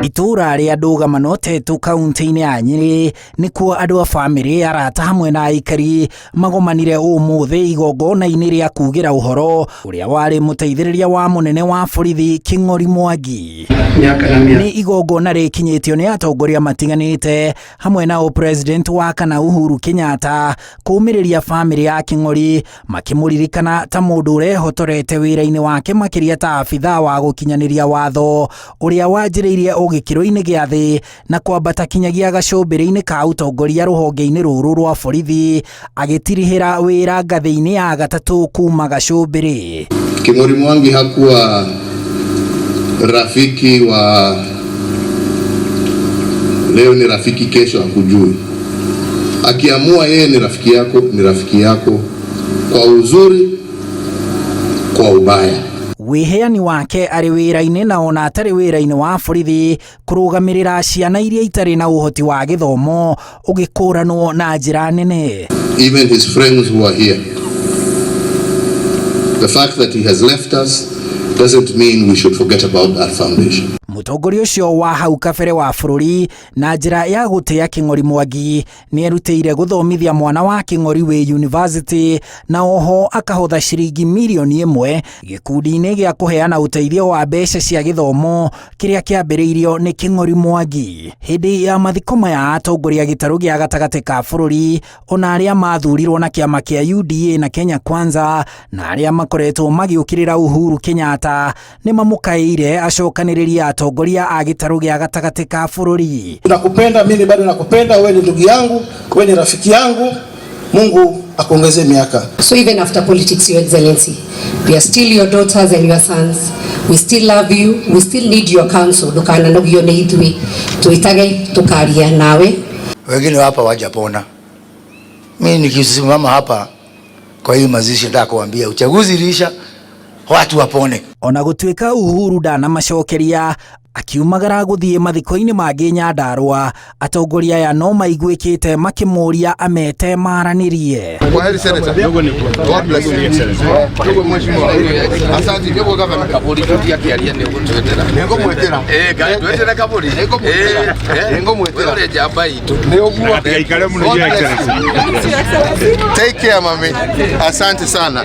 Itũra rĩa Ndũgama Tetu kaunti-inĩ ya Nyĩrĩ nĩkuo andũ a bamĩrĩ, arata hamwe na aikari magomanire ũmũthĩ igongona-inĩ rĩa kugĩra ũhoro ũrĩa warĩ mũteithĩrĩria wa mũnene wa borithi Kĩng'ori Mwangi. Miaka na miaka. Nĩ igongona rĩkinyĩtio nĩ atongoria matiganĩte hamwe na president wa kana Uhuru Kenyatta kũmĩrĩria bamĩrĩ ya Kĩng'ori makĩmũririkana ta mũndũ ũrehotorete wĩra-inĩ wake makĩria ta abithaa wa gũkinyanĩria watho ũrĩa wanjĩrĩirie o gĩkĩro-inĩ gĩa thĩ na kwambata kinyagia gacũmbĩrĩ-inĩ ka ũtongoria rũhonge-inĩ rũrũ rwa borithi agĩtirihĩra wĩra ngathĩ-inĩ ya gatatũ kuma gacũmbĩrĩ. Kĩng'ori Mwangi hakuwa rafiki wa leo, ni rafiki kesho hakujui. Akiamua yeye ni rafiki yako, ni rafiki yako kwa uzuri, kwa ubaya. Wĩheani wake arĩ wĩra-inĩ na ona atarĩ wĩra-inĩ wa borithi kũrũgamĩrĩra ciana iria itarĩ na ũhoti wa gĩthomo ũgĩkũranwo na njĩra nene. Even his friends who are here. The fact that he has left us doesn't mean we should forget about that foundation. Mũtongoria ũcio wa hau kabere wa bũrũri na njĩra ya gũtĩa Kĩng'ori Mwangi nĩerutĩire gũthomithia mwana wa Kĩng'ori wĩ university na oho akahotha ciringi mirioni 1 gĩkundi-inĩ gĩa kũheana ũteithio wa mbeca cia gĩthomo kĩrĩa kĩambĩrĩirio nĩ Kĩng'ori Mwangi. Hĩndĩ ya mathiko maya atongoria gĩtarũ gĩa gatagatĩ ka bũrũri ona arĩa mathurirwo na kĩama kĩa UDA na Kenya Kwanza na arĩa makoretwo magĩũkĩrĩra Uhuru Kenyatta nĩ mamũkaĩire acokanĩrĩrie atongoria a gĩtarũ gĩa gatagatĩ ka bũrũri. Nakupenda, mimi bado nakupenda, wewe ni ndugu yangu, wewe ni rafiki yangu. Mungu akuongezee miaka. So even after politics, Your Excellency, we are still your daughters and your sons. We still love you. We still need your counsel. Ndukananogio nĩ ithuĩ tuitage tukaria nawe. Wengine hapa wajapona. Mimi nikisimama hapa kwa hii mazishi nataka kuambia uchaguzi ilisha, watu wapone. Ona gũtuĩka Uhuru ndanamacokeria akiumagara gũthiĩ mathiko-inĩ mangĩ Nyandarua, atongoria aya no maiguĩkĩte makĩmũria amete maranĩrie. Kwaheri Senator. God bless you. Ndugu mheshimiwa. Asante ndugu governor. Kaburi tutiakĩaria nĩ ũgũtwĩtĩra. Nĩngũmwĩtĩra. Ĩ twĩtĩre kaburi. Nĩngũmwĩtĩra. Nĩngũmwĩtĩra. Ũrĩa njamba itũ. Nĩ ũguo. God bless you. Take care mami. Asante sana.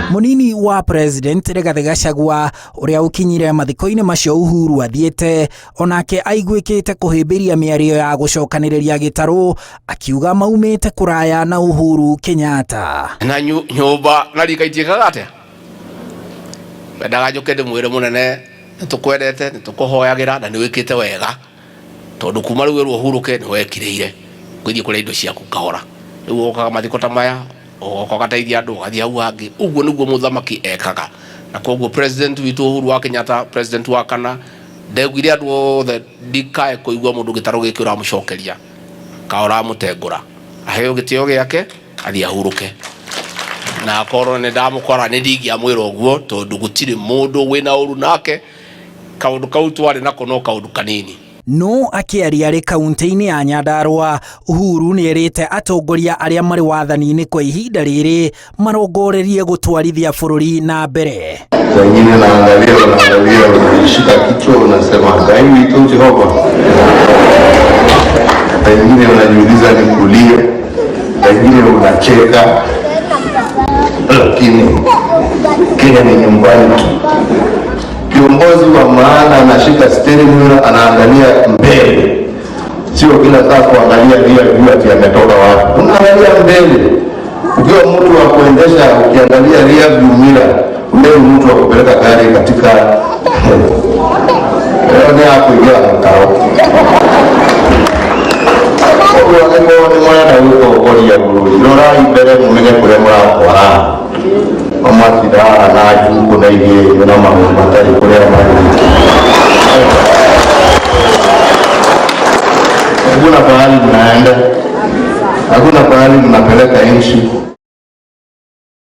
Munini wa president Rigathi Gachagua ũrĩa ũkinyire mathiko-inĩ macio Uhuru athiĩte onake aiguĩkĩte kũhĩmbĩria mĩario ya gũcokanĩrĩria gĩtarũ akiuga maumĩte kũraya na Uhuru Kenyatta. Na nyũmba na rika itiĩkaga atĩa? Mendaga njũke ndĩmwĩre mũnene nĩ tũkwendete, nĩ tũkũhoyagĩra na nĩ wĩkĩte wega tondũ kuma rĩu werwo ũhurũke nĩ wekirĩire ũgĩthiĩ kũrĩa indo ciaku kahora. Rĩu ũkaga mathiko ta maya ũgoka ũgateithia andũ ũgathiĩ hau hangĩ. Ũguo nĩguo mũthamaki ekaga. Na koguo president witũ Uhuru wa Kenyatta, president wa kana, ndeguire andũ othe ndikae kũigua mũndũ gĩtarũ gĩkĩ ũramũcokeria ka ũramũtengũra, aheo gĩtĩo gĩake athiĩ ahurũke. Na akorwo nĩ ndamũkora nĩ ndingĩamwĩra ũguo tondũ gũtirĩ mũndũ wĩna ũru nake. Kaũndũ kau twarĩ nako no kaũndũ kanini. No akĩaria arĩ kaunti-inĩ ya Nyandarua, Uhuru nĩerĩte atongoria arĩa marĩ wathani-inĩ kwa ihinda rĩrĩ marongorerie gũtwarithia bũrũri na mbere. Wengine naangalia, wanaangalia, wanashika kichwa, wanasema Ngai witũ Jehova. Wengine wanajiuliza ni kulia, wengine unacheka, lakini Kenya ni nyumbani tu. Kiongozi wa maana anashika steering wheel, anaangalia mbele, sio kila saa kuangalia rear view ati ametoka wapi. Unaangalia mbele. Ukiwa mtu wa kuendesha, ukiangalia rear view mirror, wewe mtu wa kupeleka gari katika leo ni hapo ingia mtao. Koguo nĩguo nĩ mũrenda gũtongoria bũrũri, rorai mbere mũmenye kũrĩa mũratwara. Matinda haha na njukũ na igĩrĩ na maũndũ matarĩ kũrĩa marĩ. Hakuna pahali mnaenda, hakuna pahali mnapeleka nchi.